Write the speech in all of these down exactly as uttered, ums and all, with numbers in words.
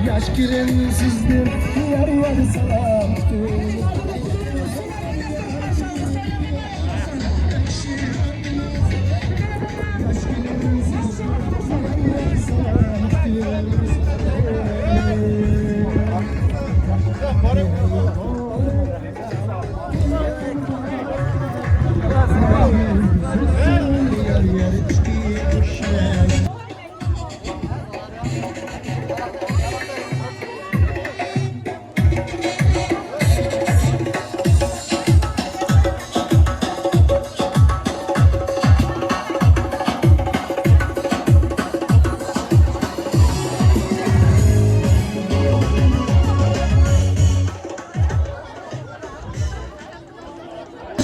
ياش كېلىن سىزنى يار يار سالاپ.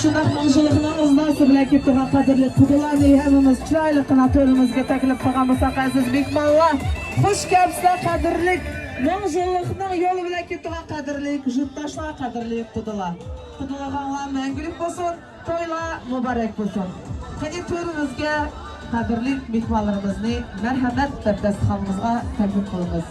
شۇنداق مىڭ يىللىقنىڭ ئىزناسى بىلەن كېلىپ تۇرغان قەدىرلىك قۇدىلارنى ھەممىمىز چىرايلىق قىلىپ تۆرىمىزگە تەكلىپ قىلغان بولساق، ئەزىز مېھمانلار، خۇش كەپسىلەر قەدىرلىك مىڭ يىللىقنىڭ يولى بىلەن كېلىپ تۇرغان قەدىرلىك يۇرتداشلار، قەدىرلىك قۇدىلار. قۇدىلىرىڭلار مەڭگۈلۈك بولسۇن، تويلار مۇبارەك بولسۇن. قېنى تۆرىمىزگە قەدىرلىك مېھمانلىرىمىزنى مەرھەمەت دەپ داستىخانىمىزغا تەكلىپ قىلىمىز.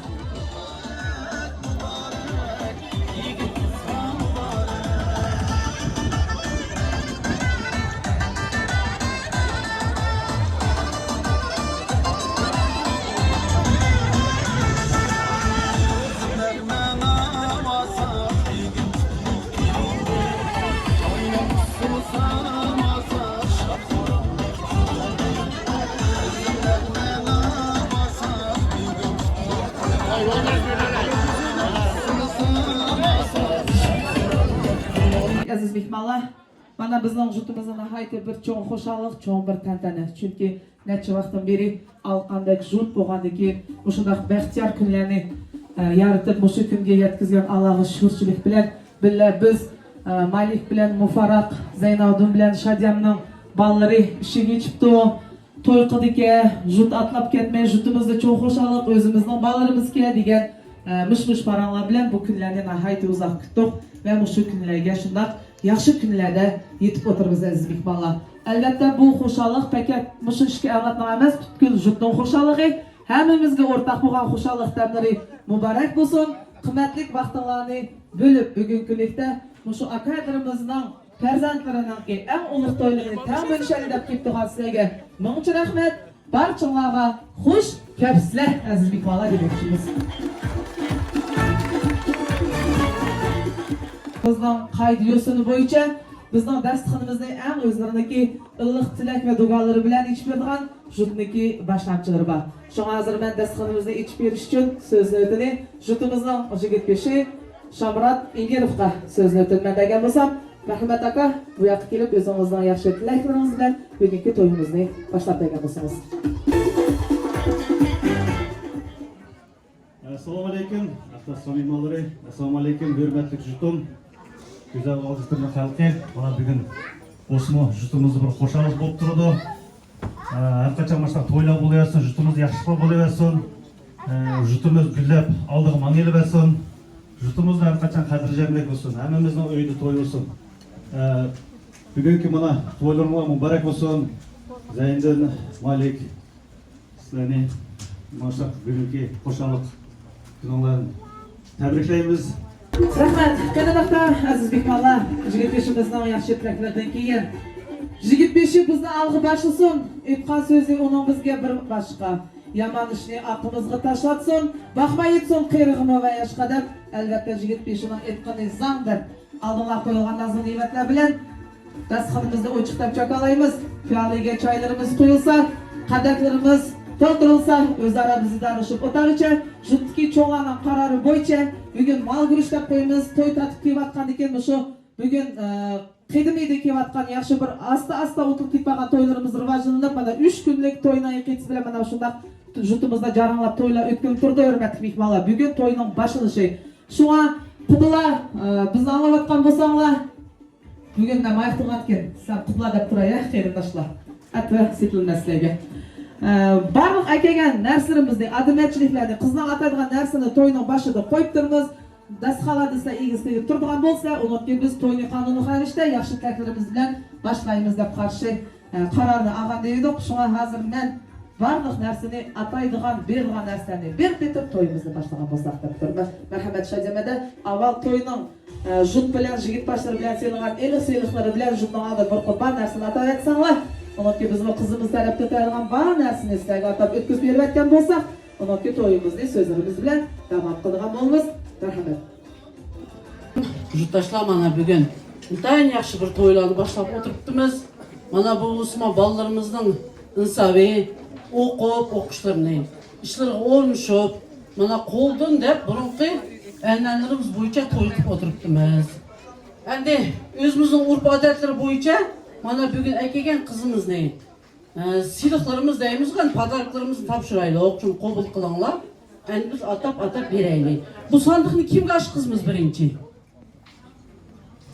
ئەزىز مېھمانلار، مانا بىزنىڭ يۇرتىمىزدا ناھايىتى بىر چوڭ خۇشاللىق، چوڭ بىر تەنتەنە. چۈنكى نەچچە ۋاقىتتىن بېرى ئالىقاندەك يۇرت بولغاندىن كېيىن، مۇشۇنداق بەختىيار كۈنلەرنى، ئە، يارىتىپ، مۇشۇ كۈنگە يەتكۈزگەن ئاللاغا شۈكۈرچىلىك بىلەن بىللە بىز، ئە، مالىك بىلەن مۇبارەك، زەينالدىن بىلەن شادىيامنىڭ بالىلىرى ئىشىگە چىقىپتۇ. توي قىلدىكەن، يۇرت ئاتلاپ كەتمەي، يۇرتىمىزدا چوڭ خۇشاللىق، ئۆزىمىزنىڭ بالىلىرىمىزكەن دېگەن، ئە، مىش-مىش پاراڭلار بىلەن بۇ كۈنلەرنى ناھايىتى ئۇزاق كۈتتۇق ۋە مۇشۇ كۈنلەرگە شۇنداق ياخشى كۈنلەردە يېتىپ ئولتۇرىمىز، ئەزىز مېھمانلار. ئەلۋەتتە، بۇ خۇشاللىق پەقەت مۇشۇ ئىككى ئەۋلادنىڭ ئەمەس، پۈتكۈل يۇرتنىڭ خۇشاللىقى. ھەممىمىزگە ئورتاق بولغان خۇشاللىق دەملىرى مۇبارەك بولسۇن. قىممەتلىك ۋاقتىڭلارنى بۆلۈپ، بۈگۈنكى كۈنلۈكتە مۇشۇ ئاكا-ئىنىلىرىمىزنىڭ پەرزەنتلىرىنىڭكى ئەڭ ئۇلۇغ تويلىرىنى تەڭ بۆلۈشەيلى دەپ كېلىپ تۇرغان سىلەرگە مىڭچە رەھمەت. بارچىڭلارغا خۇش كەپسىلەر، ئەزىز مېھمانلار، دېمەكچىمىز. بىزنىڭ قائىدە-يوسۇنى بويىچە بىزنىڭ داستىخىنىمىزنى ئەڭ ئۆزلىرىنىڭكى ئىللىق تىلەك ۋە دۇئالىرى بىلەن ئېچىپ بېرىدىغان يۇرتنىڭكى باشلامچىلىرى بار. شۇڭا ھازىر مەن داستىخىنىمىزنى ئېچىپ بېرىش ئۈچۈن سۆز نۆۋىتىنى يۇرتىمىزنىڭ يىگىت بېشى شامرات ئىمىروفقا سۆز نۆۋىتىنى مەن بەرگەن بولسام، رەھمەت ئاكا، بۇ ياققا كېلىپ ئۆزىڭىزنىڭ ياخشى تىلەكلىرىڭىز بىلەن بۈگۈنكى تويىمىزنى باشلاپ بەرگەن بولسىڭىز. ئەسسالامۇئەلەيكۇم، ئەخلەت مېھمانلىرى، ئەسسالامۇئەلەيكۇم، ھۆرمەتلىك يۇرتۇم، گۈزەل ئالجىتىمنىڭ خەلقى. مانا بۈگۈن بولسىمۇ يۇرتىمىزدا بىر خۇشاللىق بولۇپ تۇرىدۇ. ئە، ھەر قاچان مۇشۇنداق تويلار بولۇۋەرسۇن، يۇرتىمىز ياخشىلىقلار بولۇۋەرسۇن. ئە، يۇرتىمىز گۈللەپ ئالدىغا ماڭىۋەرسۇن. يۇرتىمىزدا ھەر قاچان خاتىرجەملىك بولسۇن. ھەممىمىزنىڭ ئۆيىدە توي بولسۇن. ئە، بۈگۈنكى مانا تويلىرىڭلار مۇبارەك بولسۇن. زەينىدىن، مالىك، سىلەرنى مۇشۇنداق بۈگۈنكى خۇشاللىق كۈنۈڭلار بىلەن تەبرىكلەيمىز. رەھمەت. قېنى ئەزىز مېھمانلار، يىگىت بېشىمىزنىڭ ياخشى تىلەكلىرىدىن كېيىن، يىگىت بېشى بىزنى ئالغا باشلىسۇن. ئېيتقان سۆزى ئۇنىڭ بىزگە بىر باشقا. يامان ئىشنى ئارقىمىزغا تاشلاتسۇن. باقماي يېتىسۇن قېرىغىمۇ ۋە ياشقا دەپ، ئەلۋەتتە، يىگىت بېشىنىڭ ئېيتقىنى زاڭ دەپ، ئالدىمغا قويۇلغان نازۇ نېمەتلەر بىلەن داستىخىنىمىزنى ئوچۇق دەپ چاكالايمىز. پىيالىگە چايلىرىمىز قۇيۇلسا، قانداقلىرىمىز تولدۇرۇلسا، ئۆزئارا بىز ئىدارىلىشىپ ئوتارىچە، جۇتتىكى چوڭلارنىڭ قارارى بويىچە بۈگۈن مال گۈرۈش دەپ قويىمىز، توي تارتىپ كېلىۋاتقاندىكىن مۇشۇ بۈگۈن، ئە، قەدىمىيدىن كېلىۋاتقان ياخشى بىر ئاستا-ئاستا ئۇنتۇلۇپ كېتىپ قالغان تويلىرىمىز راۋاجلىنىپ، مانا ئۈچ كۈنلۈك توينىڭ يېقىنچىسى بىلەن مانا شۇنداق يۇرتىمىزدا جاراڭلاپ تويلار ئۆتكىلى تۇرىدۇ، ھۆرمەتلىك مېھمانلار. بۈگۈن توينىڭ باشلىنىشى. شۇڭا قۇبلا، ئە، بىزنى ئاڭلاۋاتقان بولساڭلار، بۈگۈن مەن ماياق تۇرغانكەن، سەن قۇبلا دەپ تۇراي، ھە، قېرىنداشلار. ئەتە سېتىلمەس سىلەرگە. ئە، بارلىق ئەكەلگەن نەرسىلىرىمىزنى، ئادەمچىلىكلەرنى، قىزنىڭ ئاتايدىغان نەرسىنى توينىڭ باشىدا قويۇپ تۇرىمىز. داستىخانلاردا سىلەر ئىگىسى تۇرىدىغان بولسا، ئۇنىڭكى بىز توينى قانۇنىي رەۋىشتە ياخشى تىلەكلىرىمىز بىلەن باشلايمىز دەپ قارشى، ئە، قارارنى ئالغان ئىدۇق. شۇڭا ھازىر مەن بارلىق نەرسىنى، ئاتايدىغان، بېرىدىغان نەرسىلەرنى بېرىپ كېتىپ، تويىمىزنى باشلىغان بولساق دەپ تۇرىمەن. مەرھەمەت، شادىيەمەندە ئاۋۋال توينىڭ، ئە، جۇت بىلەن يىگىت باشلىرى بىلەن سېلىنغان ئېلىق-سېلىقلىرى بىلەن جۇتنىڭ ئالدىدا بىر قۇربان نەرسىنى ئاتاۋەتسەڭلار، ئۇنىڭكى بىزمۇ قىزىمىز تەرەپتىن تەييارلىغان بار نەرسىنى سىلەرگە ئاتاپ ئۆتكۈزۈپ بېرىۋەتكەن بولساق، ئۇنىڭكى تويىمىزنى سۆزلىرىمىز بىلەن داۋام قىلىدىغان بولىمىز. مەرھەمەت. يۇرتداشلار، مانا بۈگۈن ئىنتايىن ياخشى بىر تويلارنى باشلاپ ئولتۇرۇپتىمىز. مانا بۇ ئوسمان بالىلىرىمىزنىڭ ئىنسابى، ئوقۇپ، ئوقۇشلىرىنى، ئىشلىرىغا ئورنىشىپ، مانا قولدىن دەپ بۇرۇنقى ئەنئەنىلىرىمىز بويىچە توي قىلىپ ئولتۇرۇپتىمىز. ئەمدى ئۆزىمىزنىڭ ئۆرپ-ئادەتلىرى بويىچە مانا بۈگۈن ئەكەلگەن قىزىمىزنى، ئە، سىلىقلىرىمىز دەيمىزغۇ، پاداركىلىرىمىزنى تاپشۇرايلى، شۇنى قوبۇل قىلىڭلار. ئەمدى بىز ئاتاپ-ئاتاپ بېرەيلى. بۇ ساندۇقنى كىمگە ئاچقۇزىمىز بىرىنچى؟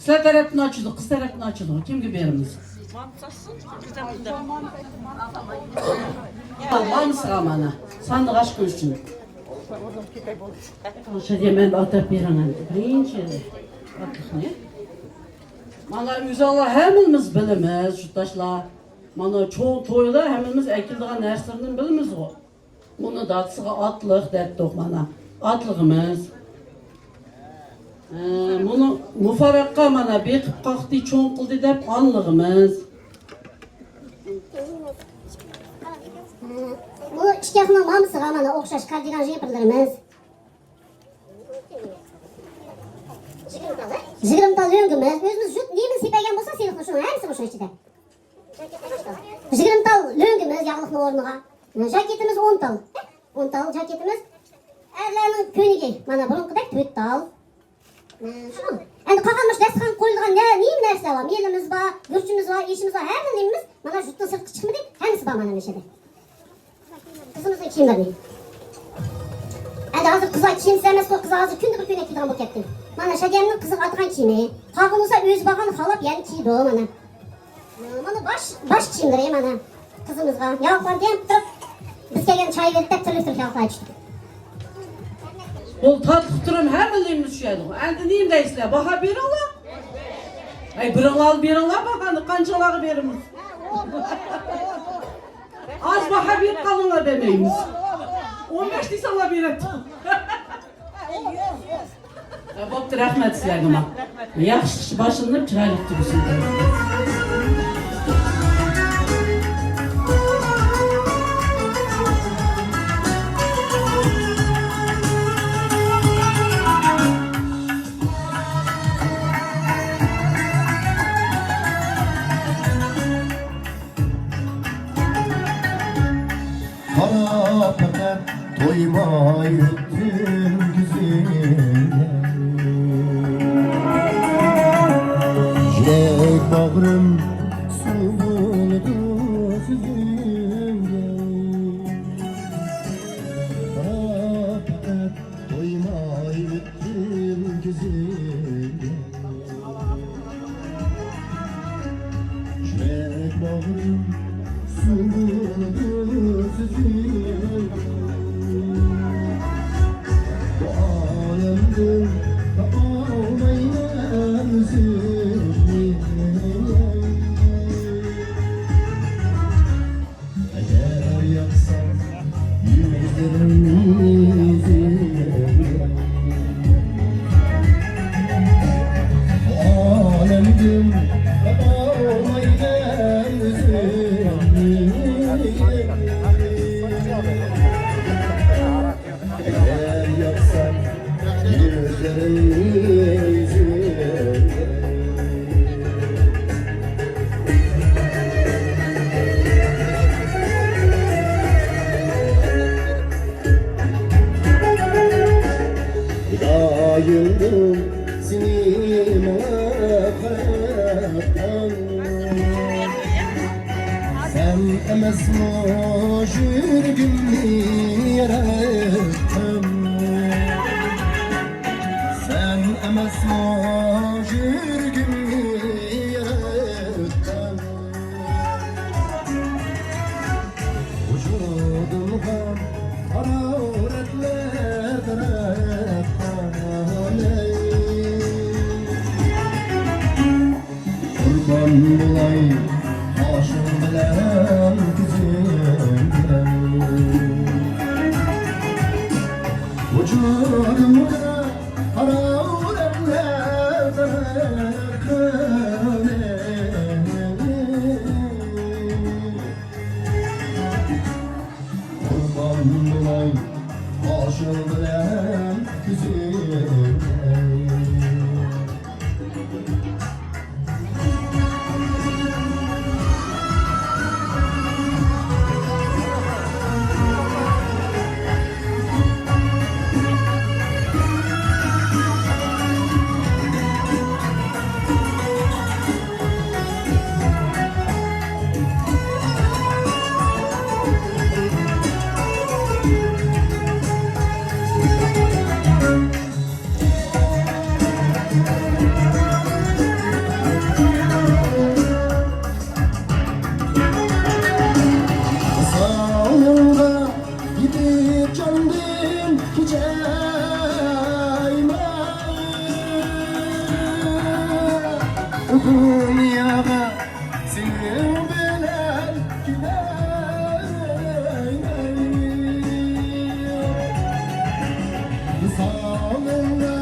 سىلەر تەرەپتىن ئاچىدۇ، قىز تەرەپتىن ئاچىدۇ. كىمگە بېرىمىز؟ مامىسىغا مانا. ساندۇق ئاچقۇز ئۈچۈن. شادىيەمەندە ئاتاپ بېرىڭ ئەمدى. بىرىنچى ئاتلىقنى. مانا ئۆزۈڭلار ھەممىمىز بىلىمىز، يۇرتداشلار. مانا چوڭ تويدا ھەممىمىز ئەكېلىدىغان نەرسىلەرنى بىلىمىزغۇ. مۇنى دادىسىغا ئاتلىق دەپتۇق، مانا ئاتلىقىمىز. ئە، مۇنى مۇبارەكقە مانا بېقىپ قاقتى، چوڭ قىلدى دەپ ئانىلىقىمىز. بۇ ئىككى ئاقنىڭ مامىسىغا مانا ئوخشاش كاردىگان جىمپىرلىرىمىز. يىگىرمە تال لۆڭگىمىز، ئۆزىمىز جۇت نېمىنى سېپەيگەن بولسا سېلىقنى شۇنىڭ ھەممىسى مۇشۇ ئىچىدە. يىگىرمە تال لۆڭگىمىز ياغلىقنىڭ ئورنىغا. ژاكېتىمىز ئون تال. ئون تال ژاكېتىمىز. ئەرلەرنىڭ كۆينىكى مانا بۇرۇنقىدەك تۆت تال. شۇ. ئەمدى قالغان مۇشۇ دەستىخانغا قويۇلغان نە، نېمە نەرسىلەر بار؟ مېلىمىز بار، گۈرۈچىمىز بار، ئېشىمىز بار، ھەممە نېمىمىز مانا جۇتتىن سىرتقا چىقمىدى، ھەممىسى بار مانا مۇشۇ يەردە. قىزىمىزنىڭ كىيىملىرى. ئەمدى ھازىر قىزلار كىيىمسىز ئەمەسقۇ، قىزلار ھازىر كۈندە بىر كۆينەك كىيىدىغان بولۇپ كەتتى. مانا شادىيەمنىڭ قىزىغا ئاتىغان كىيىمى. قالغىنى بولسا ئۆزى بارغان خالاپ يەنە كىيىدۇ مانا. مانا باش، باش كىيىملىرى مانا. قىزىمىزغا ياغلىق بار دېگەن تۇرۇپ، بىز كەلگەن چاي بېرىپ دەپ تۈرلۈك تۈرلۈك ياغلىقلار چۈشتى. بۇ تاتلىق تۈرۈم ھەممىلىرىمىز چۈشەدۇ. ئەمدى نېمە دەيسىلەر؟ باھا بېرىڭلار. ئەي، بىرىڭلار بېرىڭلار باھانى، قانچىلارغا بېرىمىز؟ ئاز باھا بېرىپ قالدىڭلار دېمەيمىز. ئون بەش دېسەڭلار بېرەتتۇق. ھە، بوپتۇ، رەھمەت سىلەرگىمۇ. ياخشى ئىش باشلىنىپ چىرايلىق تۈگىسۇن. قاراپ پەقەت تويماي ئۆتتۈم كۆزۈڭگە. يۈرەك باغرىم سۇ بولىدۇ سۆزۈڭگە. قاراپ پەقەت تويماي ئۆتتۈم كۆزۈڭگە. يۈرەك باغرىم سۇنىدۇ سۆزۈڭگە. بۇ ئالەمدىن تاپالمايمەن ئۆزۈمنى. ئەگەر ياقساڭ يۈزلىرىمنى ئۆزۈڭگە. ئالەمدىن تاپالمايمەن ئۆزۈمنى. ئەمەسمۇ يۈرىكىمنى ياراتقان؟ سەن ئەمەسمۇ يۈرىكىمنى ياراتقان؟ ۋۇجۇدۇمغا ھارارەتلەر تاراتقان. قۇربان بولاي قاشىڭ بىلەن كۆزۈڭگە. ۋۇجۇدۇمغا ھارارەتلەر تاراتقان. قۇربان بولاي قاشىڭ بىلەن كۆزۈڭگە. ۋىسالىڭغا يېتىپ جاندىن كېچەيمەن. دۇنياغا سېنىڭ بىلەن كېتەيمەن. ۋىسالىڭغا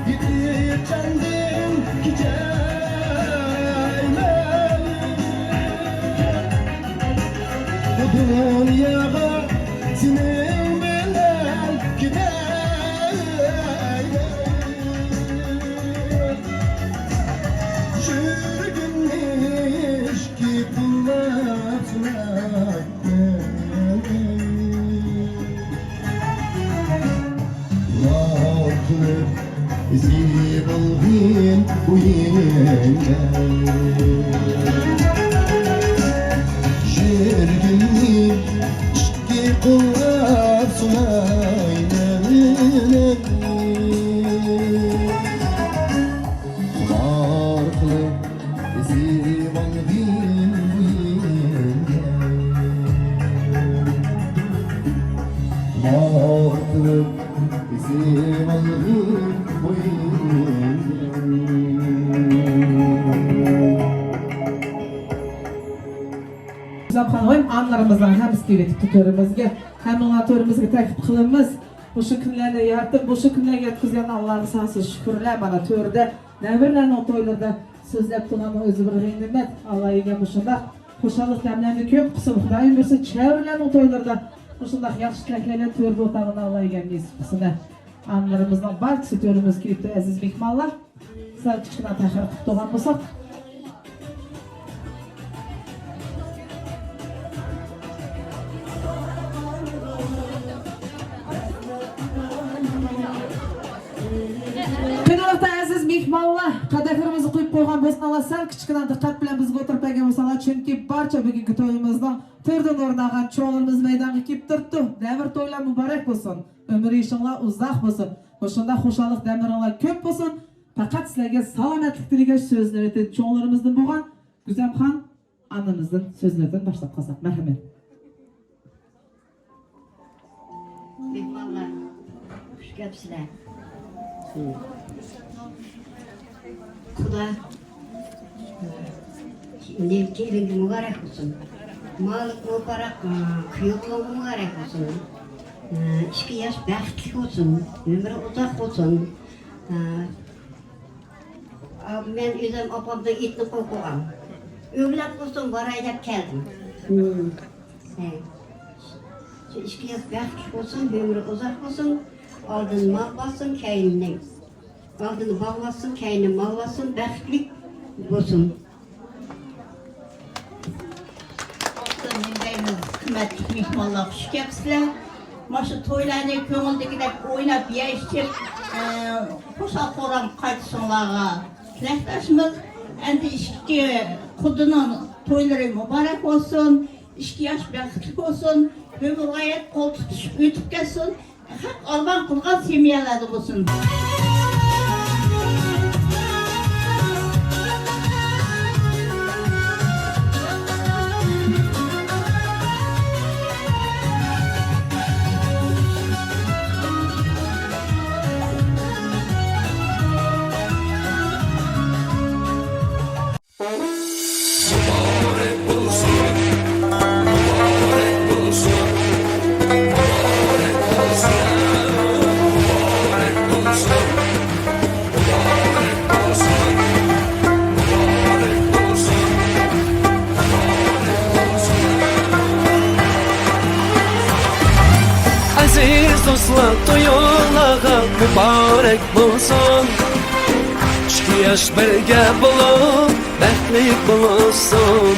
يېتىپ جاندىن كېچەيمەن. بۇ دۇنياغا سېنىڭ بىلەن كېتەيمەن. يۈرىكىمنى ئىككى قوللاپ سۇنايمەن. ناز قىلىپ ئېسىپ ئالغىن بوينۇڭدا. يۈرىكىمنى ئىككى قوللاپ سۇنايمەن. خۇمار قىلىپ ئېسىپ ئالغىن بوينۇڭدا. خۇمار قىلىپ ئېسىپ ئالغىن بوينۇڭدا. گۈزەل خانىم، ئانىلىرىمىزنىڭ ھەممىسى كېلىۋېتىپتۇ تۆرىمىزگە. ھەممىڭلار تۆرىمىزگە تەكلىپ قىلىمىز. مۇشۇ كۈنلەرنى يارىتىپ، مۇشۇ كۈنلەرگە يەتكۈزگەن ئاللاغا سانسىز شۈكۈرلەر. مانا تۆردە نەۋرىلەرنىڭ تويلىرىدا سۆزلەپ تۇرغاننىڭ ئۆزى بىر غەنىيمەت. ئاللا ئىگەم مۇشۇنداق خۇشاللىق دەملەرنى كۆپ قىلسۇن. خۇدايىم بۇيرۇسا، چەۋرىلەرنىڭ تويلىرىدا مۇشۇنداق ياخشى تىلەكلەر بىلەن تۆردە ئولتۇرغىنى ئاللا ئىگەم نېسىپ قىلسۇن. ئانىلىرىمىزنىڭ بارچىسى تۆرىمىزگە كېلىپتۇ، ئەزىز مېھمانلار. سەل كىچىككىنە تەخىر قىلىپ تۇرغان بولساق. قېنى ۋاقىتتا ئەزىز مېھمانلار، قەدەھلىرىمىزنى قويۇپ قويغان بولساڭلار، سەل كىچىككىنە دىققەت بىلەن بىزگە ئولتۇرۇپ بەرگەن بولساڭلار، چۈنكى بارچە بۈگۈنكى تويىمىزنىڭ تۆردىن ئورۇن ئالغان چوڭلىرىمىز مەيدانغا كېلىپ تۇرۇپتۇ. دەۋر تويلار مۇبارەك بولسۇن. ئۆمۈر يېشىڭلار ئۇزاق بولسۇن. مۇشۇنداق خۇشاللىق دەملىرىڭلار كۆپ بولسۇن. پەقەت سىلەرگە سالامەتلىك تىلىگەن سۆزنى ئېيتىپ، چوڭلىرىمىزدىن بولغان گۈزەمخان ئانىمىزدىن سۆزلىرىدىن باشلاپ قالساق. مەرھەمەت. مېھمانلار، خۇش كەپسىلەر. خۇدا نېمە كېلىنگە مۇبارەك بولسۇن. مالىك مۇبارەك، قىيوقلۇققا مۇبارەك بولسۇن. ئىككى ياش بەختلىك بولسۇن، ئۆمرى ئۇزاق بولسۇن. ئا، مەن ئۆزۈم ئاپامدىن ئېيتنى قويۇپ قويغان. ئۆگلەپ بولسۇن باراي دەپ كەلدىم. ھە. شۇ ئىككى ياش بەختلىك بولسۇن، ئۆمرى ئۇزاق بولسۇن. ئالدىن مال باسسۇن، كەينىدىن. ئالدىن باغ باسسۇن، كەينىدىن مال باسسۇن، بەختلىك بولسۇن. بولسۇن، نېمە دەيمىز، قىممەتلىك مېھمانلار، خۇش كەپسىلەر. مانا شۇ تويلارنى كۆڭۈلدىكىدەك ئويناپ، يەي ئىچىپ، ئە، خۇشال-خۇرام قايتىشىڭلارغا تىلەكداشمىز. ئەمدى ئىككى قۇدىنىڭ تويلىرى مۇبارەك بولسۇن. ئىككى ياش بەختلىك بولسۇن، ئۆمۈر ھايات قول تۇتۇشۇپ ئۆتۈپ كەتسۇن، خەق ئارمان قىلغان سېمىيەلەردە بولسۇن. ئەزىز دوستلار، تويۇڭلارغا مۇبارەك بولسۇن. ئىككى ياش بىرگە بولۇپ، بەختلىك بولسۇن.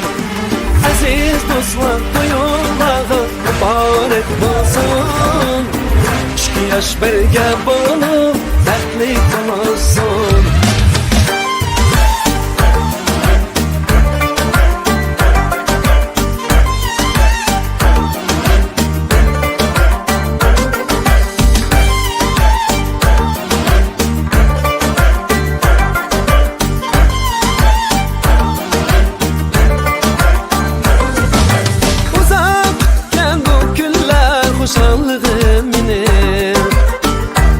ئەزىز دوستلار، تويۇڭلارغا مۇبارەك بولسۇن. ئىككى ياش بىرگە بولۇپ، بەختلىك بولسۇن. ئۇزاق كۈتكەن بۇ كۈنلەر خۇشاللىقىم مېنىڭ.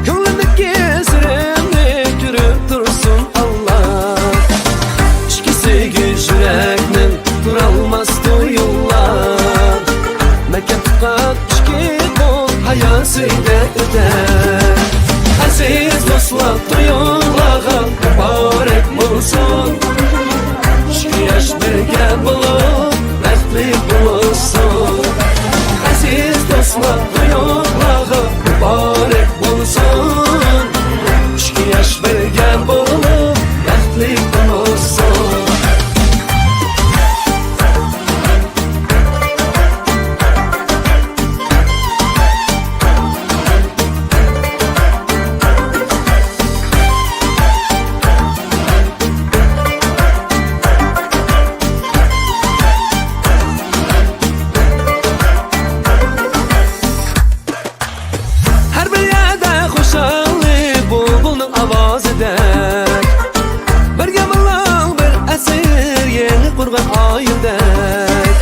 كۆڭلۈمدىكى سىرىمنى كۆرۈپ تۇرسۇن ئاللا. ئىككىسىگە يۈرەكنىڭ تۇرالماس تويۇڭلار. مەھكەم تۇتقان ئىككى قول ھاياسىدە ئۆتەر. ئەزىز دوستلار، تويۇڭلارغا مۇبارەك بولسۇن. ئىككى ياش بىرگە بولۇپ، بەختلىك بولسۇن. ئەزىز دوستلار، تويۇڭلارغا مۇبارەك بولسۇن. ئىككى ياش بىرگە بولۇپ، بەختلىك بولسۇن. ھەر بىر يەردە خۇشاللىق بۇلبۇلنىڭ ئاۋازىدەك، بىرگە بولۇڭ بىر ئەسىر يېڭى قۇرغان ئائىلىدەك.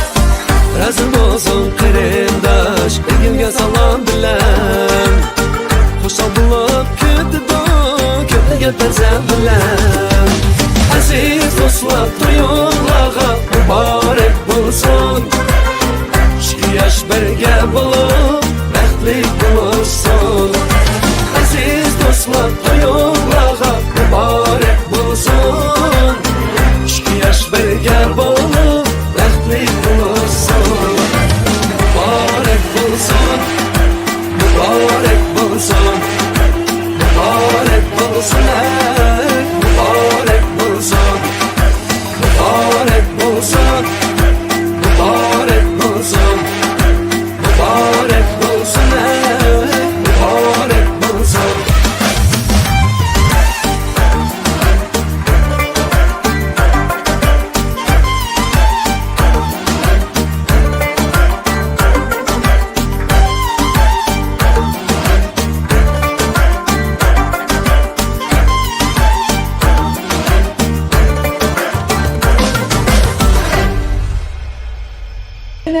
رازى بولسۇن قېرىنداش، ئېگىلگە سالام بىلەن، خۇشال بولۇپ كۈتىدۇ كۆپلىگەن پەرزەنت بىلەن. ئەزىز دوستلار، تويۇڭلارغا مۇبارەك بولسۇن. ئىككى ياش بىرگە بولۇپ، بەختلىك بولسۇن. ئەزىز دوستلار، تويۇڭلارغا مۇبارەك بولسۇن. ئىككى ياش بىرگە بولۇپ، بەختلىك بولسۇن. مۇبارەك بولسۇن، مۇبارەك بولسۇن، مۇبارەك بولسۇن، ھەي، مۇبارەك بولسۇن. مۇبارەك بولسۇن، مۇبارەك بولسۇن، مۇبارەك بولسۇن، ھەي، مۇبارەك بولسۇن.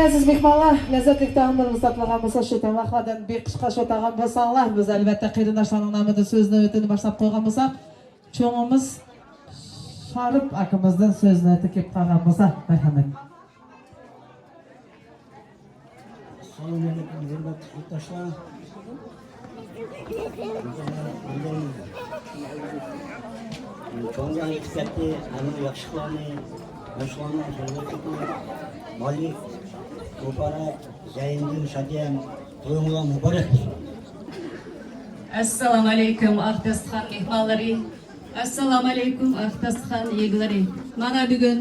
ئەزىز مېھمانلار، لەززەتلىك تائاملىرىمىز تاتىلغان بولسا، شۇ تاماقلاردىن بىر قىشقا شۇ تائام بولساڭلار، بىز ئەلۋەتتە قېرىنداشلارنىڭ نامىدا سۆز نۆۋىتىنى باشلاپ قويغان بولساق، چوڭىمىز شارىپ ئاكىمىزدىن سۆز نۆۋىتى كېلىپ قالغان بولسا، مەرھەمەت. ئەسسالامۇئەلەيكۇم، ھۆرمەتلىك يۇرتداشلار. چوڭلار ئېيتىپ كەتتى، ھەممە ياخشىلىقلارنى، ياخشىلارنىڭ سۆزلىرىنى، مايلىق، مۇبارەك، زەينىدىن، شادىيەم، تويۇڭلار مۇبارەك بولسۇن. ئەسسالامۇئەلەيكۇم، ئاق داستىخان مېھمانلىرى. ئەسسالامۇئەلەيكۇم، ئاق داستىخان ئىگىلىرى. مانا بۈگۈن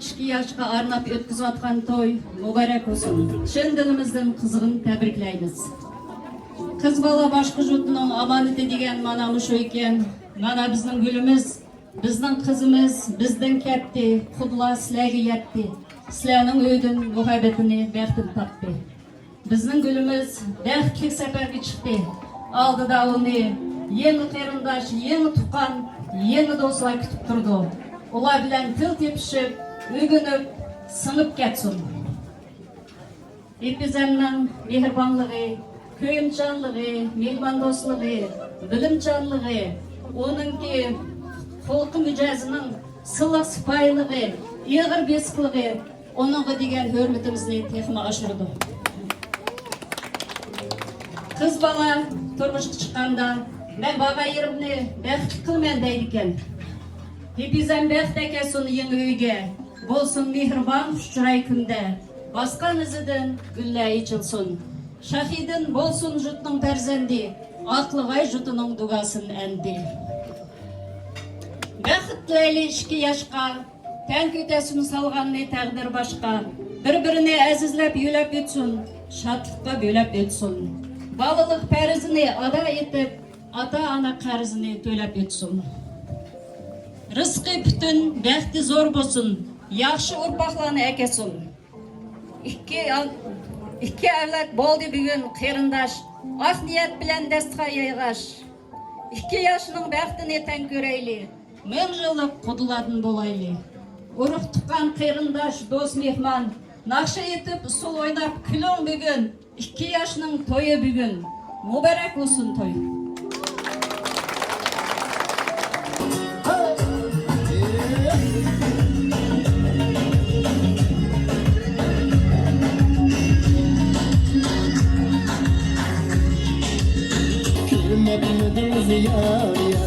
ئىككى ياشقا ئارناپ ئۆتكۈزۈۋاتقان توي مۇبارەك بولسۇن. چىن دىلىمىزدىن قىزغىن تەبرىكلەيمىز. قىز بالا باشقا يۇرتنىڭ ئامانىتى دېگەن مانا مۇشۇ ئىكەن. مانا بىزنىڭ گۈلىمىز، بىزنىڭ قىزىمىز بىزدىن كەتتى، خۇدلا سىلەرگە يەتتى. سىلەرنىڭ ئۆيدىن مۇھەببىتىنى، بەختىنى تاپتى. بىزنىڭ گۈلىمىز بەختلىك سەپەرگە چىقتى. ئالدىدا ئۇنى يېڭى قېرىنداش، يېڭى تۇغقان، يېڭى دوستلار كۈتۈپ تۇرىدۇ. ئۇلار بىلەن تىل تېپىشىپ، ئۆگىنىپ، سىڭىپ كەتسۇن. ھېپىزەمنىڭ مېھرىبانلىقى، كۆيۈمچانلىقى، مېھماندوستلۇقى، بىلىمچانلىقى، ئۇنىڭكى خۇلقى مىجەزىنىڭ سىلىق سىپايىلىقى، ئېغىر بېسىقلىقى ئۇنىڭغا دېگەن ھۆرمىتىمىزنى تېخىمۇ ئاشۇرىدۇ. قىز بالا تۇرمۇشقا چىققاندا، «مەن بارغان يېرىمنى بەختلىك قىلىمەن» دەيدىكەن. ھېپىزەم بەخت ئەكەلسۇن يېڭى ئۆيگە، بولسۇن مېھرىبان خۇش چىراي كۈندە. باسقان ئىزىدىن گۈللەر ئېچىلسۇن. شاھىدىن بولسۇن جۇتنىڭ پەرزەندى، ئاقلىغاي جۇتىنىڭ دۇگاسىنى ئەمدى. بەخت تىلەيلى ئىككى ياشقا، تەڭ كۆتەرسۇن سالغاننى تەقدىر باشقا. بىر-بىرىنى ئەزىزلەپ يۆلەپ ئۆتسۇن، شادلىققا بۆلەپ ئۆتسۇن. بالىلىق پەرزىنى ئادا ئېتىپ، ئاتا-ئانا قەرزىنى تۆلەپ ئۆتسۇن. رىزقى پۈتۈن، بەختى زور بولسۇن، ياخشى ئۇرپاقلارنى ئەكەلسۇن. ئىككى، ئىككى ئەۋلاد بولدى بۈگۈن قېرىنداش، ئاق نىيەت بىلەن داستىخان يايغاچ. ئىككى ياشنىڭ بەختىنى تەڭ كۆرەيلى، مىڭ يىللىق قۇدىلاردىن بولايلى. ئۇرۇق-تۇغقان، قېرىنداش، دوست-مېھمان، ناخشا ئېيتىپ، ئۇسسۇل ئويناپ كۈلۈڭ بۈگۈن. ئىككى ياشنىڭ تويى بۈگۈن، مۇبارەك بولسۇن توي! كۈلمەپمىدىڭ زىيا، يا.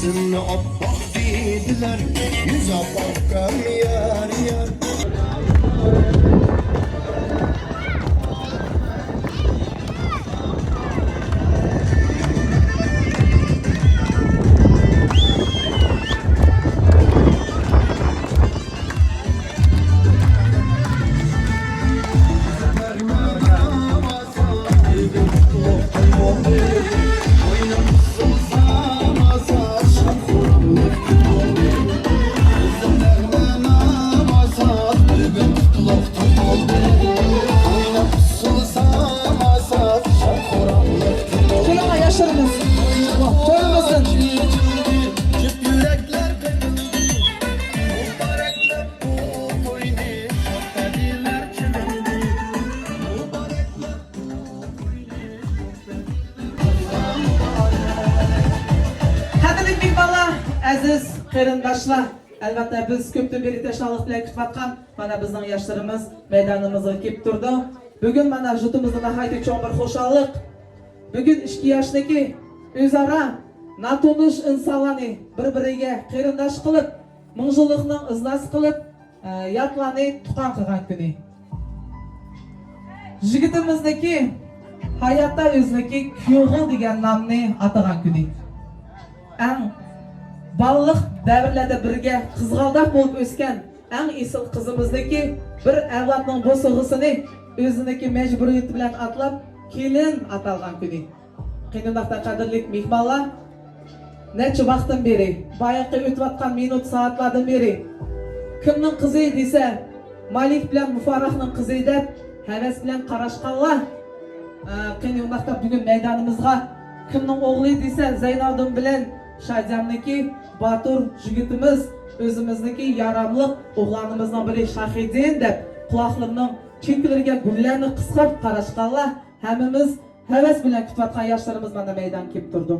يۈزۈمنى ئاپئاق دېدىلەر، يۈز ئاپئاققام يار، يار. كېلىڭلار ياشلىرىمىز، تويىمىزدىن. قەدىرلىك مېھمانلار، ئەزىز قېرىنداشلار، ئەلۋەتتە، بىز كۆپتىن بېرى تەشنالىق بىلەن كۈتۈۋاتقان مانا بىزنىڭ ياشلىرىمىز مەيدانىمىزغا كېلىپ تۇرىدۇ. بۈگۈن مانا يۇرتىمىزدا ناھايىتى چوڭ بىر خۇشاللىق. بۈگۈن ئىككى ياشنىكى ئۆزئارا ناتونۇش ئىنسانلارنى بىر-بىرىگە قېرىنداش قىلىپ، مىڭ يىللىقنىڭ ئىزناسى قىلىپ، ئە، ياتلارنى تۇغقان قىلغان كۈنى. يىگىتىمىزنىڭكى ھاياتتا ئۆزىنىڭكى كۈيئوغۇل دېگەن نامنى ئاتىغان كۈنى. ئەڭ بالىلىق دەۋرلەردە بىرگە قىزغالداق بولۇپ ئۆسكەن ئەڭ ئېسىل قىزىمىزنىڭكى بىر ئەۋلادنىڭ بوسۇغىسىنى ئۆزىنىڭكى مەجبۇرىيىتى بىلەن ئاتلاپ، كېلىن ئاتالغان كۈنى. قېنى ئۇنداقتا قەدىرلىك مېھمانلار، نەچچە ۋاقىتتىن بېرى، بايىقى ئۆتۈۋاتقان مىنۇت سائەتلەردىن بېرى، كىمنىڭ قىزى دېسە، مالىك بىلەن مۇفارىقنىڭ قىزى دەپ ھەۋەس بىلەن قاراشقانلار، ئە، قېنى ئۇنداقتا بۈگۈن مەيدانىمىزغا كىمنىڭ ئوغلى دېسە، زەينالدىن بىلەن شاجامنىكى باتۇر يىگىتىمىز، ئۆزىمىزنىكى ياراملىق ئوغلانىمىزنىڭ بىرى شاھىدىن دەپ، قۇلاقلىرىنىڭ چۈڭكىلىرىگە گۈللەرنى قىسقاپ قاراشقانلار، ھەممىمىز ھەۋەس بىلەن كۈتۈۋاتقان ياشلىرىمىز مانا مەيدانغا كېلىپ تۇرىدۇ.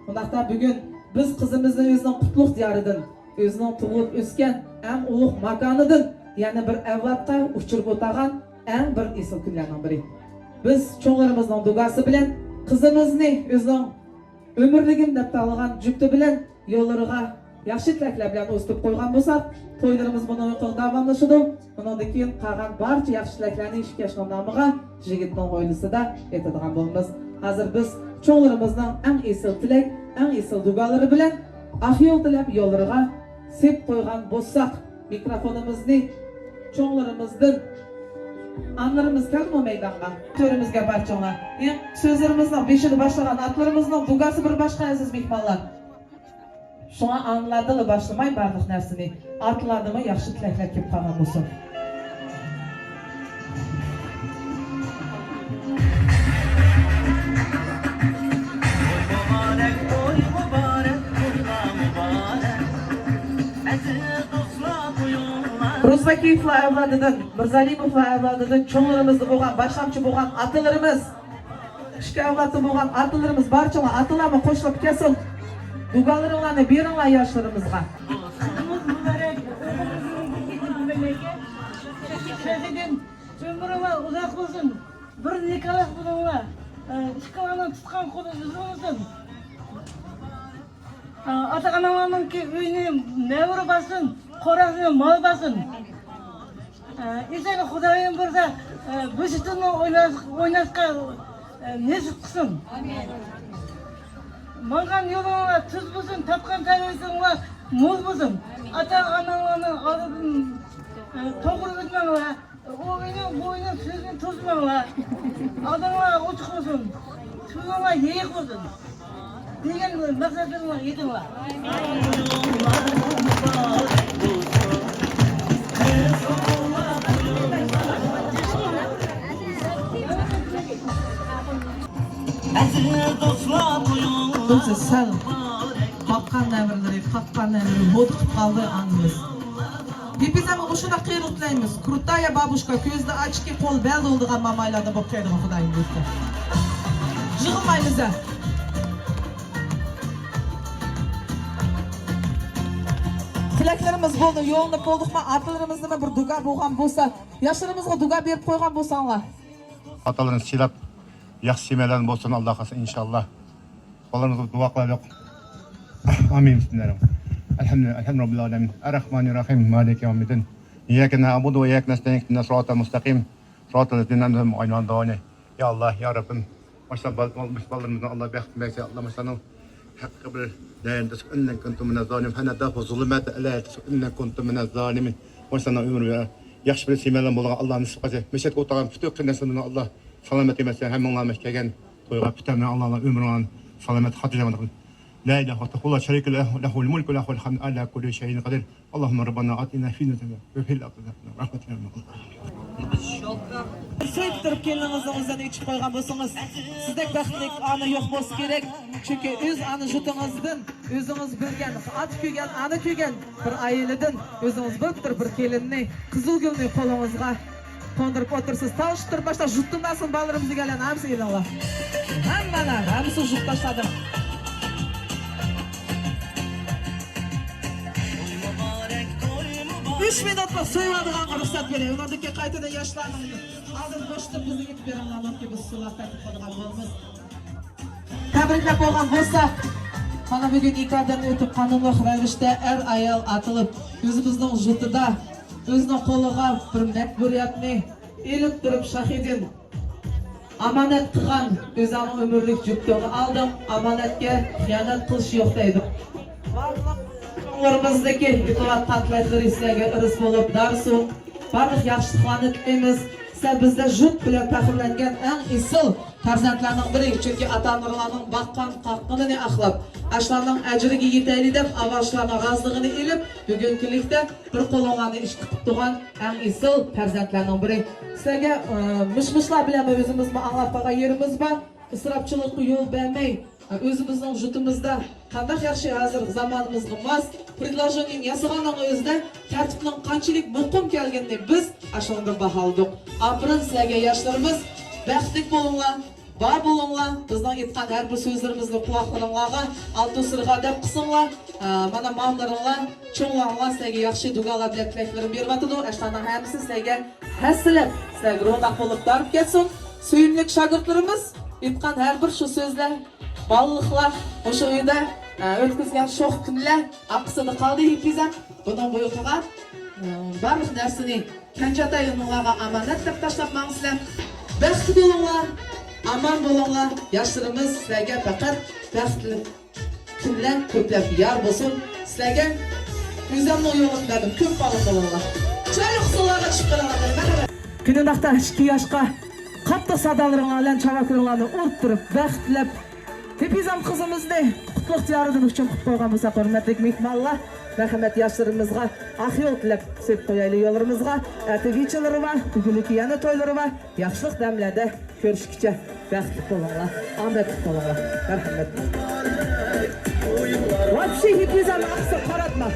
ئۇنداقتا بۈگۈن بىز قىزىمىزنى ئۆزىنىڭ قۇتلۇق دىيارىدىن، ئۆزىنىڭ تۇغۇلۇپ ئۆسكەن ئەڭ ئۇلۇغ ماكانىدىن يەنە بىر ئەۋلادقا ئۇچۇرۇپ ئولتۇرغان ئەڭ بىر ئېسىل كۈنلەرنىڭ بىرى. بىز چوڭلىرىمىزنىڭ دۇئاسى بىلەن قىزىمىزنى ئۆزىنىڭ ئۆمۈرلۈكۈم دەپ تاللىغان جۈپتى بىلەن يوللىرىغا ياخشى تىلەكلەر بىلەن ئۇزىتىپ قويغان بولساق، تويلىرىمىز بۇنىڭ يۇقىرى داۋاملىشىدۇ. ئۇنىڭدىن كېيىن قالغان بارچە ياخشى تىلەكلەرنى ئىككى ياشنىڭ نامىغا يىگىتنىڭ ھويلىسىدا ئېيتىدىغان بولىمىز. ھازىر بىز چوڭلىرىمىزنىڭ ئەڭ ئېسىل تىلەك، ئەڭ ئېسىل دۇئالىرى بىلەن ئاق يول تىلەپ يوللىرىغا سېلىپ قويغان بولساق، مىكروفونىمىزنى چوڭلىرىمىزدىن ئانىلىرىمىز كەلدىمۇ مەيدانغا؟ تۆرىمىزگە بارچىڭلار. ئېڭ سۆزلىرىمىزنىڭ بېشىدا باشلىغان ئاتىلىرىمىزنىڭ دۇگاسى بىر باشقا، ئەزىز مېھمانلار. شۇڭا ئانىلاردىنلا باشلىماي بارلىق نەرسىنى، ئاتىلاردىنمۇ ياخشى تىلەكلەر كېلىپ قالغان بولسۇن. روزباكىيېۋلار ئەۋلادىدىن، مىرزالىيېۋلار ئەۋلادىدىن چوڭلىرىمىزدا بولغان، باشلامچى بولغان ئاتىلىرىمىز، ئىككى ئەۋلادتا بولغان ئاتىلىرىمىز بارچىڭلار، ئاتىلارمۇ قوشۇلۇپ كەلسۇن. دۇگالىرىڭلارنى بېرىڭلار ياشلىرىمىزغا. شەھىدىم، ئۆمرۈڭلار ئۇزاق بولسۇن. بىر نىكاھلىق بولۇڭلار. ئىككىڭلارنىڭ تۇتقان قولى ئۈزۈلمىسۇن. ئاتا-ئاناڭلارنىڭكى ئۆيىنى نەۋرە باسسۇن، قوراسىنى مال باسسۇن. ئىسەن خۇدايىم بولسا، بۇ ئۈستۈننى ئويناش-، ئويناشقا نېسىپ قىلسۇن. ماڭغان يولۇڭلار تۈز بولسۇن، تاپقان تەرۋىشىڭلار مول بولسۇن. ئاتا-ئاناڭلارنىڭ ئالدىدىن توغرا ئۆتمەڭلار. ئۇ ئۆينىڭ، بۇ ئۆينىڭ سۆزىنى توزماڭلار. ئالدىڭلار ئوچۇق بولسۇن. تۈۋىڭلار يېيىق بولسۇن. دېگەن مەقسەتلىرىڭلار يېتىڭلار. ئەزىز دوستلار، بۇ يوللار بىز سەل قاققان نەۋرىلىرى، قاققان نەۋرىلىرى ھودۇقۇپ قالدى ئانىمىز. ھېپىزەمگە مۇشۇنداق قېرىلىق تىلەيمىز. كرۇتايا بابۇشكا، كۆزدە ئاچىكى، قول بەلدە بولىدىغان مامايلاردىن بولۇپ كەلدىغان خۇدايىم بۇيرۇسا. يىغلىمايمىز-ە. تىلەكلىرىمىز بولدى، يوللىنىپ بولدۇقما؟ ئاتىلىرىمىزنىمۇ بىر دۇگا بولغان بولسا، ياشلىرىمىزغا دۇگا بېرىپ قويغان بولساڭلار. ئاتىلىرىنى سىلاپ، ياخشى سىيمەلەرنى بولسۇن، ئاللا خالىسا، ئىنشاللا. بالىلىرىمىزغا دۇئا قىلايلۇق. ئامىن. بىسمىللاھىررەھمانىررەھىم. ئەلھەمدۇلىللاھ، ئەلھەمدۇلىللاھ رەببىل ئالەمىن. ئەررەھمانىررەھىم. مالىكى يەۋمىددىن. ئىيياكە نەئبۇدۇ ۋە ئىيياكە نەستەئىن. ئىھدىنەس سىراتەل مۇستەقىم. سىراتەللەزىنە ئەنئەمتە ئەلەيھىم غايرىل مەغدۇبى ئەلەيھىم ۋە لەززالىن. يا ئاللا، يا رەببىم، ماشۇنداق بال-، مۇشۇ بالىلىرىمىزنى ئاللا بەخت بەرسە، ئاللا ماشۇلارنىڭ ھەققى بىر دەيەن تەسكۇ ئىننەك كۇنتۇم مىنەز زالىمىن. فەنەدداھۇ زۇلۇماتە ئەلە تەسكۇ ئىننەك كۇنتۇم مىنەز زالىمىن. ماشۇلارنىڭ ئۆمرى ياخشى بىر سىيمەلەر بولغان ئاللا نېسىپ قىلسا. مەشھەدكە ئولتۇرغان پۈتۈن قېرىنداشلىرىمنى ئاللا سالامەت ئەمەسلەر، ھەممىڭلارمۇ كەلگەن تويغا پۈتۈن ئاللا ئۆمرىڭلارنى سالامەت خاتىرجەم قىلغىن. لا ئىلاھە ئىللەللاھۇ لا شەرىكە لەھۇ لەھۇل مۇلكۇ لەھۇل ھەمدۇ ئەلا كۇللى شەيئىن قەدىر. ئاللاھۇممە رەببەنە ئاتىنا فى دۇنيا ۋە فىل ئاخىرەتى ھەسەنەتەن ۋە رەھمەتەن ۋە ئىلەيكە. سۆيۈپ تۇرۇپ كېلىنىڭىزنىڭ ئۆزىنى ئىچىپ قويغان بولسىڭىز، سىزدەك بەختلىك ئانا يوق بولسا كېرەك. چۈنكى ئۆز ئانا يۇرتىڭىزدىن، ئۆزىڭىز بىلگەن، ئاتا كۆرگەن، ئانا كۆرگەن بىر ئائىلىدىن ئۆزىڭىز بىر پۇتۇر بىر كېلىننى، قىزىل گۈلنى قولىڭىزغا قوندۇرۇپ ئولتۇرىسىز. تالىشىپ تۇرۇپ باشلاپ، يۇرتتىن بارسىمۇ بالىلىرىمىزنى كەلگەن ھەممىسى ئېلىڭلار. ھەممىلا، ھەممىسى يۇرتداشلاردىن. ئۈچ مىنۇتلۇق سۆيۈۋالىدىغانغا رۇخسەت بېرىڭ. ئۇنىڭدىن كېيىن قايتىدىن ياشلارنىڭ ئالدىدا بوشىتىپ بىزنى ئېيتىپ بېرىڭلار، كېيىن بىز سۇلار قايتىپ قالىدىغان بولىمىز. تەبرىكلەپ بولغان بولساق، مانا بۈگۈن نىكاھدىن ئۆتۈپ، قانۇنلۇق رەۋىشتە ئەر-ئايال ئاتىلىپ، ئۆزىمىزنىڭ يۇرتىدا ئۆزىنىڭ قولىغا بىر مەجبۇرىيەتنى ئېلىپ تۇرۇپ، شاھىدىن ئامانەت قىلغان ئۆزۈڭنىڭ ئۆمۈرلۈك جۈپتىڭنى ئالدىڭ، ئامانەتكە خىيانەت قىلىش يوق دەيدۇ. بارلىق چوڭلىرىمىزدىكى ئېيتىلىۋاتقان تىلەكلىرى سىلەرگە ئىرىس بولۇپ دارسۇن. بارلىق ياخشىلىقلارنى تىلەيمىز. سىلەر بىزدە يۇرت بىلەن پەخىرلەنگەن ئەڭ ئېسىل پەرزەنتلەرنىڭ بىرى. چۈنكى ئاتا-ئانىلارنىڭ باققان قاققىنىنى ئاقلاپ، ئاشۇلارنىڭ ئەجرىگە يېتەيلى دەپ، ئاۋۋال شۇلارنىڭ رازىلىقىنى ئېلىپ، بۈگۈنكى كۈنلۈكتە بىر قولۇڭلارنى ئىككى قىلىپ تۇرغان ئەڭ ئېسىل پەرزەنتلەرنىڭ بىرى. سىلەرگە، ئە، مىش-مىشلار بىلەنمۇ ئۆزىمىزمۇ ئاڭلاپ قالغان يېرىمىز بار. ئىسراپچىلىققا يول بەرمەي، ئۆزىمىزنىڭ يۇرتىمىزدا قانداق ياخشى ھازىرقى زامانىمىزغا ماس پىرىدلاژېنىيىنى ياسىغاننىڭ ئۆزىدە تەرتىپنىڭ قانچىلىك مۇقىم كەلگىنىنى بىز ئاشۇنىڭدىن باھالىدۇق. ئاپىرىن سىلەرگە ياشلىرىمىز، بەختلىك بولۇڭلار، بار بولۇڭلار، بىزنىڭ ئېيتقان ھەر بىر سۆزلىرىمىزنى قۇلاقلىرىڭلارغا ئالتۇن سىرغا دەپ قىلسىڭلار، ئە، مانا مامىلىرىڭلار، چوڭلارنىڭ سىلەرگە ياخشى دۇگالار بىلەن تىلەكلىرىنى بېرىۋاتىدۇ. ئاشۇلارنىڭ ھەممىسى سىلەرگە ھەسسىلەپ، سىلەرگە روناق بولۇپ بېرىپ كەتسۇن. سۆيۈملۈك شاگىرتلىرىمىز ئېيتقان ھەر بىر شۇ سۆزلەر، بالىلىقلار، مۇشۇ ئۆيدە، ئە، ئۆتكۈزگەن شوخ كۈنلەر ئارقىسىدا قالدى ھېپىزەم. بۇنىڭ بويىغا، ئە، بارلىق نەرسىنى كەنجى ئاتا ئىنىڭلارغا ئامانەت دەپ تاشلاپ ماڭىسىلەر. بەختلىك بولۇڭلار، ئامان بولۇڭلار. ياشلىرىمىز سىلەرگە پەقەت بەختلىك كۈنلەر كۆپلەپ يار بولسۇن سىلەرگە. ئۆزۈمنىڭ يولۇمنى بەردىم، كۆپ بالىلىق بولۇڭلار. چىرايلىق ئۇسسۇللارغا چىقىپ قېلىڭلار. مەرھەمەت. شۇنداقتا ئىككى ياشقا قاتتىق سادالىرىڭلار بىلەن چاۋاكلىرىڭلارنى ئۇرتتۇرۇپ، بەخت تىلەپ، ھېپىزام قىزىمىزنى قۇتلۇق زىيارىتىنى ئۈچۈن قۇتلۇق قويغان بولساق، ھۆرمەتلىك مېھمانلار، مەرھەمەت ياشلىرىمىزغا ئاق يول تىلەپ سېلىپ قويايلى يولىمىزغا. ئەتە ۋىچىلىرى بار، بۈگۈنلۈكى يەنە تويلىرى بار. ياخشىلىق دەملەردە كۆرۈشكىچە بەختلىك بولۇڭلار، ئامەتلىك بولۇڭلار. مەرھەمەت. ۋاپشى ھېپىزام ئاقسا قاراتما.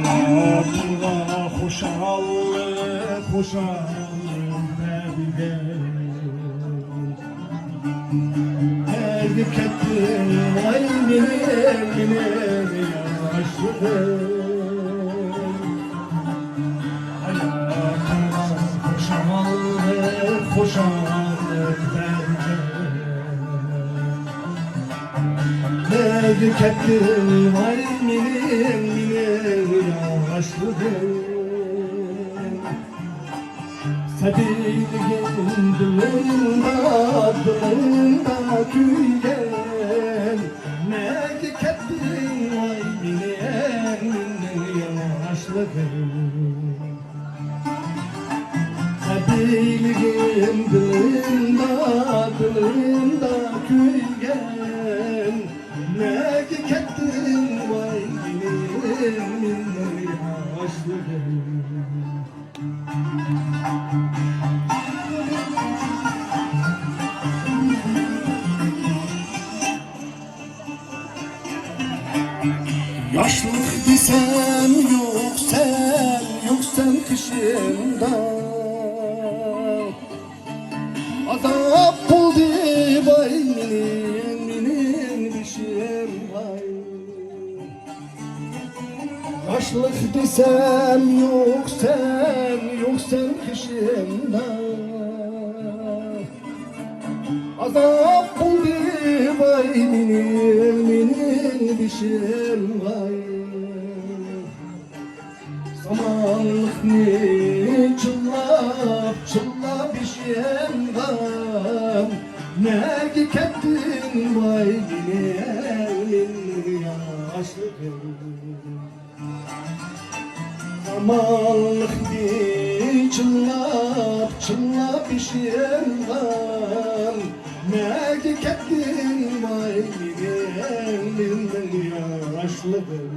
ھاياتىڭغا خۇشاللىق، خۇشاللىق بەرگىن. نەگە كەتتىڭ ۋاي مېنىڭ، مېنىڭ ياشلىقىم؟ ھاياتىڭغا خۇشاللىق، خۇشاللىق بەرگىن. نەگە كەتتىڭ ۋاي مېنىڭ، مېنىڭ ياشلىقىم؟ سەبىيلىكىم دىلىمدا، دىلىمدا كۆيگەن. نەگە كەتتىڭ ۋاي مېنىڭ، مېنىڭ ياشلىقىم؟ سەبىيلىكىم دىلىمدا، دىلىمدا كۆيگەن. نەگە كەتتىڭ ۋاي مېنىڭ، مېنىڭ ياشلىقىم؟ ياشلىق دېسەم يوقسەن، يوقسەن قېشىمدا. ئازاب بولدى ۋاي مېنىڭ، مېنىڭ بېشىم ۋاي. ياشلىق دېسەم يوقسەن، يوقسەن قېشىمدا. ئازاب بولدى ۋاي مېنىڭ، مېنىڭ بېشىم ۋاي. سامانلىقنى چىللاپ، چىللاپ ياشىغان. نەگە كەتتىڭ ۋاي مېنىڭ، مېنىڭ ياشلىقىم؟ سامانلىقنى چىللاپ، چىللاپ ياشىغان. نەگە كەتتىڭ ۋاي مېنىڭ، مېنىڭ ياشلىقىم؟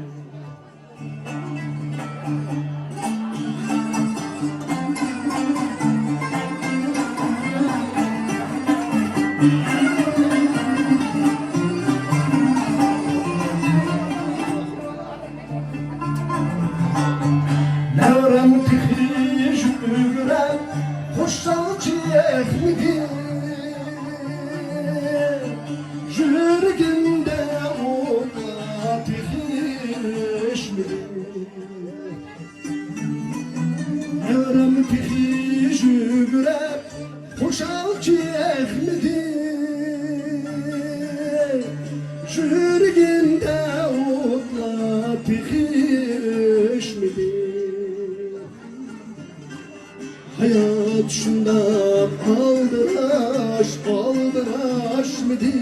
نەۋرەم تېخى يۈگۈرەپ، خۇشال چېقىمدى. يۈرىكىمدە ئوتلار تېخى ئۆچمىدى. نەۋرەم تېخى يۈگۈرەپ، خۇشال چېقىمدى. يۈرىكىمدە ئوتلار تېخى ئۆچمىدى. ھايات شۇنداق ئالدىراش، ئالدىراشمىدى؟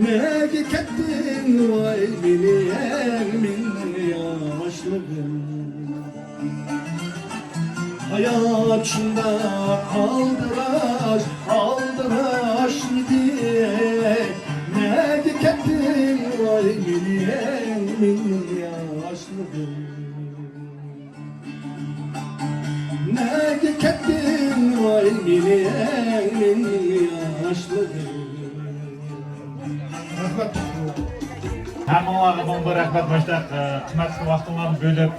نەگە كەتتىڭ ۋاي مېنىڭ، مېنىڭ ياشلىقىم؟ ھايات شۇنداق ئالدىراش، ئالدىراشمىدى؟ نەگە كەتتىڭ ۋاي مېنىڭ، مېنىڭ ياشلىقىم؟ نەگە كەتتىڭ ۋاي مېنىڭ، مېنىڭ ياشلىقىم؟ رەھمەت. ھەممىڭلارغا مىڭ بىر رەھمەت، مۇشۇنداق، ئە، قىممەتلىك ۋاقتىڭلارنى بۆلۈپ،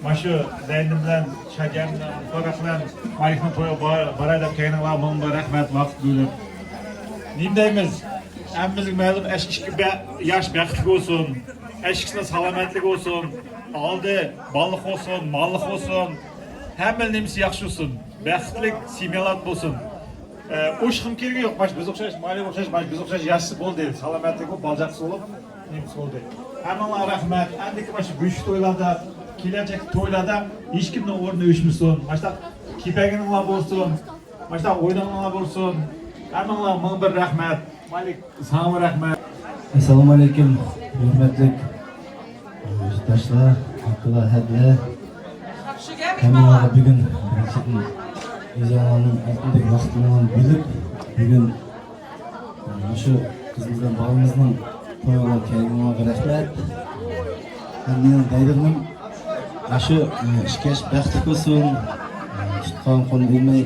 مانا شۇ زەينىم بىلەن شادىيارنىڭ پۇراق بىلەن مايكنىڭ تويىغا بار-، باراي دەپ كەلگىنىڭلارغا مىڭ بىر رەھمەت، ۋاقىت بۆلۈپ. نېمە دەيمىز؟ ھەممىمىزگە مەلۇم، ئەشىكى بە-، ياش بەختلىك بولسۇن، ئەشىكىسىنىڭ سالامەتلىكى بولسۇن، ئالدى باللىق بولسۇن، ماللىق بولسۇن. ھەممە نېمىسى ياخشى بولسۇن، بەختلىك سېميالار بولسۇن. ئە، ئوشۇقنىڭ كېرىكى يوق، ماش بىز ئوخشاش، مالى ئوخشاش، ماش بىز ئوخشاش ياشىسا بولدى. سالامەتلىكى، بالا چاقىسى بولۇپ، نېمىسى بولدى. ھەممىڭلارغا رەھمەت. ئەمدىكى ماش گۈشلۈك تويلاردا، كېلەچەك تويلاردا ھېچكىمنىڭ ئورنى ئۆچمىسۇن. ماشتا كېپەگىنىڭلار بولسۇن، ماشتا ئوينىغىنىڭلار بولسۇن. ھەممىڭلارغا مىڭ بىر رەھمەت. مالىك، ساڭىمۇ رەھمەت. ئەسسالامۇ ئەلەيكۇم، ھۆرمەتلىك يۇرتداشلار، ئاكىلار، ھەدىلەر. ھەممىڭلارغا بۈگۈن بىرىنچىدىن ئۆزۈڭلارنىڭ ئالتۇندەك ۋاقتىڭلارنى بۆلۈپ، بۈگۈن مۇشۇ قىزىمىزنىڭ، بالىمىزنىڭ تويىغا كەلگىنىڭلارغا رەھمەت. ھەم مېنىڭ دەيدىغىنىم، ئاشۇ ئىككى ياش بەختلىك بولسۇن، تۇتقان قولنى ئۈزمەي،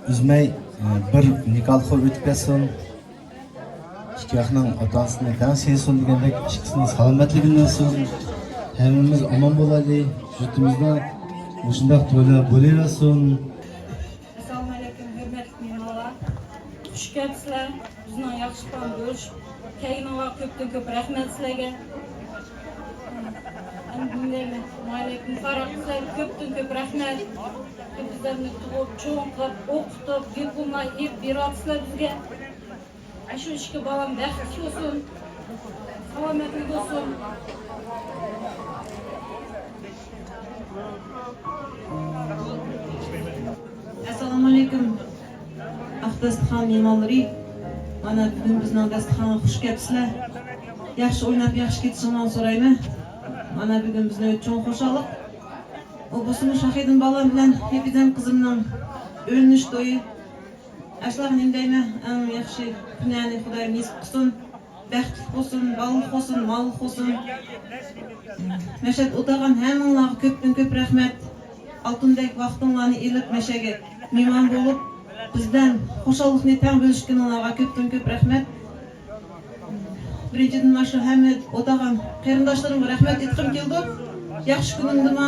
ئۈزمەي، بىر نىكاھلىققا ئۆتۈپ كەتسۇن. ئىككى ياقنىڭ ئاتا-ئانىسىنى تەڭ سۆيسۇن دېگەندەك، ئىككىسىنىڭ سالامەتلىكىنى بەرسۇن. ھەممىمىز ئامان بولايلى. يۇرتىمىزدا مۇشۇنداق تويلار بولۇۋەرسۇن. ئەسسالامۇئەلەيكۇم، ھۆرمەتلىك مېھمانلار. خۇش كەپسىلەر. بىزنىڭ ياخشى پام بولۇش كەينىڭلار، كۆپتىن كۆپ رەھمەت سىلەرگە. ئەمدى نېمە دەيمەن؟ مۇبارەك، مۇبارەك سىلەرگە كۆپتىن كۆپ رەھمەت. بىزلەرنى تۇغۇپ، چوڭ قىلىپ، ئوقۇتۇپ، دىپلوملار ئېلىپ بېرىۋاتىسىلەر بىزگە. ئاشۇ ئىككى بالام بەختلىك بولسۇن، سالامەتلىك بولسۇن. ئەسسالامۇئەلەيكۇم، ئاق داستىخان مېھمانلىرى. مانا بۈگۈن بىزنىڭ داستىخانغا خۇش كەپسىلەر. ياخشى ئويناپ، ياخشى كېتىشىڭلارنى سورايمەن. مانا بۈگۈن بىزنىڭ ئۈچۈن چوڭ خۇشاللىق. ئۇ بولسىمۇ شاھىدىن بالام بىلەن ھېپىزەم قىزىمنىڭ ئۆيلىنىش تويى. ئاشۇلارغا نېمە دەيمەن، ئەڭ ياخشى كۈنلەرنى خۇدايىم نېسىپ قىلسۇن. بەختلىك بولسۇن، بالىلىق بولسۇن، ماللىق بولسۇن. مەشەدە ئولتۇرغان ھەممىڭلارغا كۆپتىن كۆپ رەھمەت. ئالتۇندەك ۋاقتىڭلارنى ئېلىپ، مەشەگە مېھمان بولۇپ، بىز بىلەن خۇشاللىقنى تەڭ بۆلۈشكىنىڭلارغا كۆپتىن كۆپ رەھمەت. بىرىنچىدىن، مانا شۇ ھەممە ئولتۇرغان قېرىنداشلىرىمغا رەھمەت ئېيتقۇم كېلىدۇ. ياخشى كۈنۈمدىمۇ،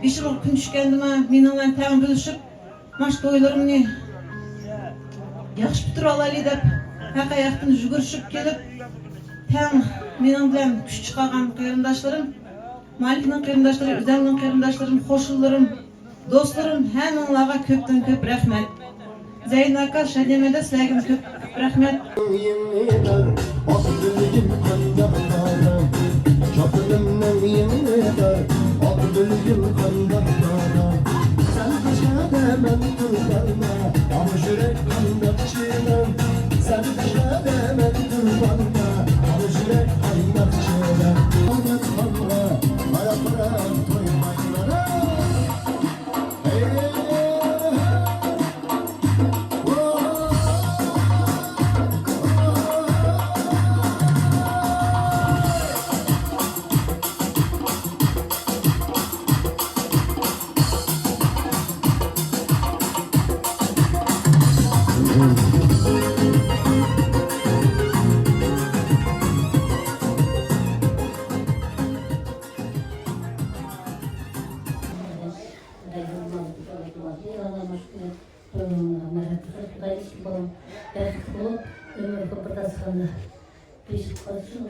بېشىمغا كۈن چۈشكەندىمۇ، مېنىڭ بىلەن تەڭ بۆلۈشۈپ، مانا شۇ تويلىرىمنى ياخشى پۈتتۈرۈۋالايلى دەپ، ھەر قاياقتىن يۈگۈرۈشۈپ كېلىپ، تەڭ مېنىڭ بىلەن كۈچ چىقارغان قېرىنداشلىرىم، مالىكنىڭ قېرىنداشلىرى، ئۆزەمنىڭ قېرىنداشلىرىم، قوشنىلىرىم، دوستلىرىم، ھەممىڭلارغا كۆپتىن كۆپ رەھمەت. زەينۇ ئاكا، شادىيە مەدە، سىلەرگىمۇ كۆپ كۆپ رەھمەت. يېڭى دار، ئاق بىلگىم قانداق دارا، چاپىنىمنىڭ يېڭى دار، ئاق بىلگىم قانداق دارا. سەن قەشقەردە، مەن تۇرپاندا، ئاق يۈرەك قانداق چىدار. سەن قەشقەردە، مەن تۇرپاندا، ئاق يۈرەك قانداق چىدار. ئالداتقانغا قاراپ-قاراپ تويمايمەن.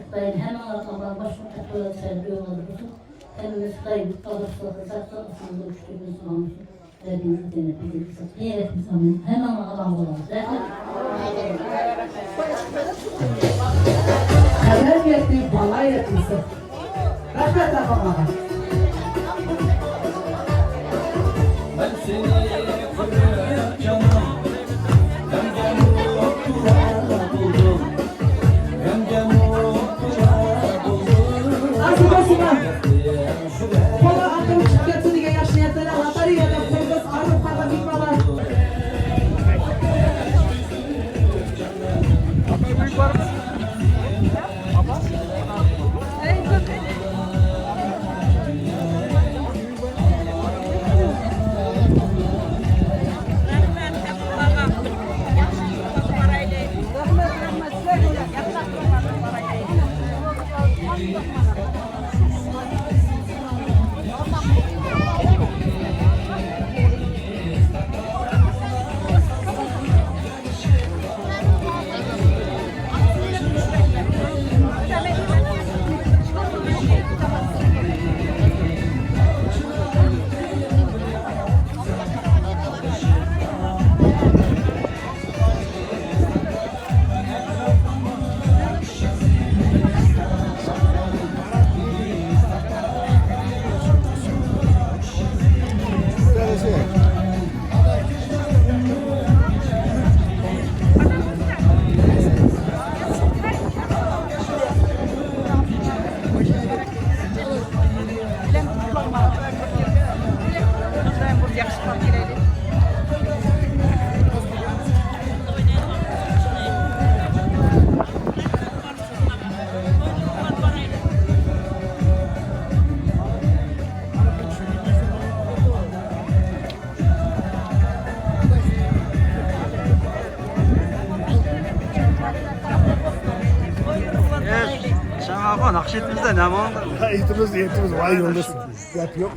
خۇدايىم ھەممىڭلارغا ئامان بولۇڭلار. رەھمەت. قەدەم يەتتى، بالا يەتمىسۇن. رەھمەت ئاغامغا. مەن سېنى كۆرۈپ جانىم، غەمگە مۇپتىلا بولدۇم، غەمگە مۇپتىلا بولدۇم. ئاسىباسىمان. قولى ئارقىدىن چىقىپ كەتسۇن دېگەن ياخشى نىيەتلەر، لاتارىيەدە قولىمىز ئاغرىپ قالغان مېھمانلار. Ama nakşetimiz de ne var? Eğitimimiz, eğitimimiz var yolda. Yap yok.